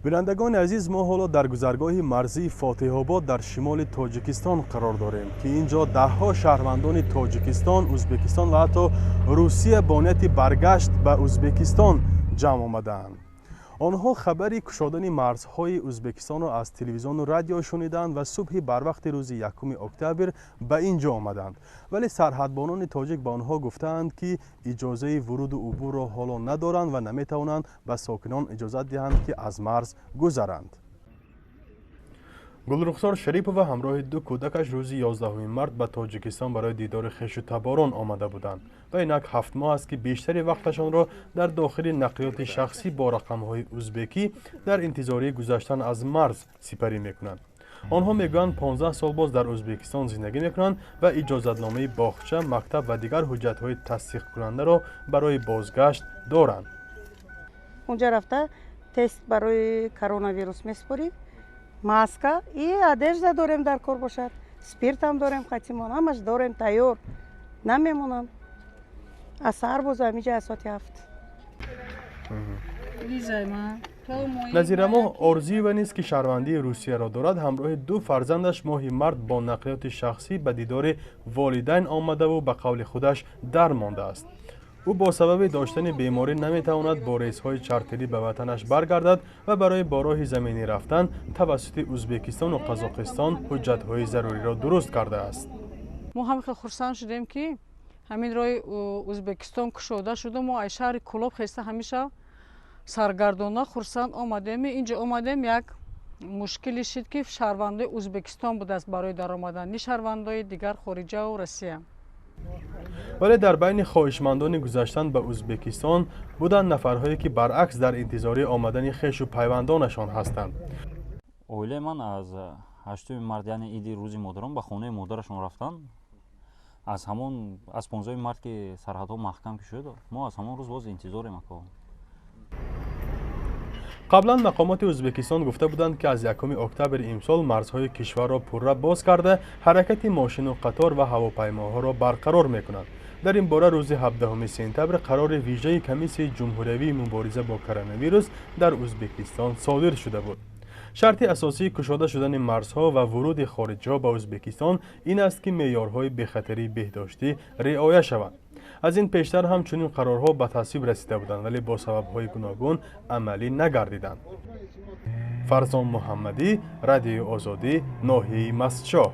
Бинандагони азиз, мо ҳоло дар гузаргоҳи марзии Фотиҳобод дар шимоли Тоҷикистон қарор дорем, ки ин ҷо даҳҳо шаҳрвандони Тоҷикистон, Ӯзбекистон ва ҳатто Русия бо нияти баргашт ба Ӯзбекистон ҷамъ омадаанд. Онҳо хабари кушодани марзҳои Ӯзбекистонро аз телевизиону радио шуниданд ва субҳи барвақти рӯзи 1 октябр ба ин ҷо омаданд. Вале сарҳадбонони тоҷик ба онҳо гуфтаанд, ки иҷозаи вуруду убурро ҳоло надоранд ва наметавонанд ба сокинон иҷозат диҳанд, ки аз марз гузаранд. Гулрухсор Шарипова ҳамроҳи ду кӯдакаш рӯзи 11 март ба Тоҷикистон барои дидори хешу таборон омада буданд ва инак 7 моҳ аст, ки бештари вақташонро дар дохили нақлиёти шахсӣ бо рақамҳои узбекӣ дар интизории гузаштан аз марз сипарӣ мекунанд. Онҳо мегӯянд, 15 сол боз дар Ӯзбекистон зиндагӣ мекунанд ва иҷозатномаи боғча, мактаб ва дигар ҳуҷҷатҳои тасдиқкунандаро барои бозгашт доранд. Унҷа рафта, тест барои коронавирус месупорӣ, маска и одежда дорем, дар кор бошад, спиртам дорем, хатимон ҳамаш дорем, тайёр намемонанд. Аз саҳар боз ҳамиҷа, аз соати 7. Назирамоҳ Орзиева низ, ки шаҳрвандии Русияро дорад, ҳамроҳи ду фарзандаш моҳи март бо нақлиёти шахсӣ ба дидори волидайн омадаву ба қавли худаш дар мондааст. Ӯ бо сабаби доштани беморӣ наметавонад бо рейсҳои чартерӣ ба ватанаш баргардад ва барои бо роҳи заминӣ рафтан тавассути Ӯзбекистону Қазоқистон ҳуҷҷатҳои заруриро дуруст кардааст. Мо ҳам хеле хурсанд шудем, ки ҳамин роҳи Ӯзбекистон кушода шуду мо аз шаҳри Кӯлоб хеста, ҳамеша саргардона, хурсанд омадем. Инҷо омадем, як мушкиле шид, ки шаҳрвандои Ӯзбекистон будааст барои даромадан, ни шаҳрвандои дигар хориҷаву Россия. Вале дар байни хоҳишмандони гузаштан ба Ӯзбекистон буданд нафарҳое, ки баръакс дар интизории омадани хешу пайвандонашон ҳастанд. Оилаи ман аз 8 март, яъне иди Рӯзи модарон, ба хонаи модарашон рафтанд. Аз ҳамон, аз 15 март, ки сарҳадҳо маҳкам ки шуд, мо аз ҳамон рӯз боз интизорем, ако. Қаблан мақомоти Ӯзбекистон гуфта буданд, ки аз 1 октябри имсол марзҳои кишварро пурра боз карда, ҳаракати мошину қатор ва ҳавопаймоҳоро барқарор мекунанд. Дар ин бора рӯзи 17 сентябр қарори вижаи Комиссияи ҷумҳуриявии мубориза бо коронавирус дар Ӯзбекистон содир шуда буд. Шарти асосии кушода шудани марзҳо ва вуруди хориҷиҳо ба Ӯзбекистон ин аст, ки меъёрҳои бехатарии беҳдоштӣ риоя шаванд. Аз ин пештар ҳам чунин қарорҳо ба тасвиб расида буданд, вале бо сабабҳои гуногун амалӣ нагардиданд. Фарзон Муҳаммадӣ, Радиои Озодӣ, ноҳияи Мастчоҳ.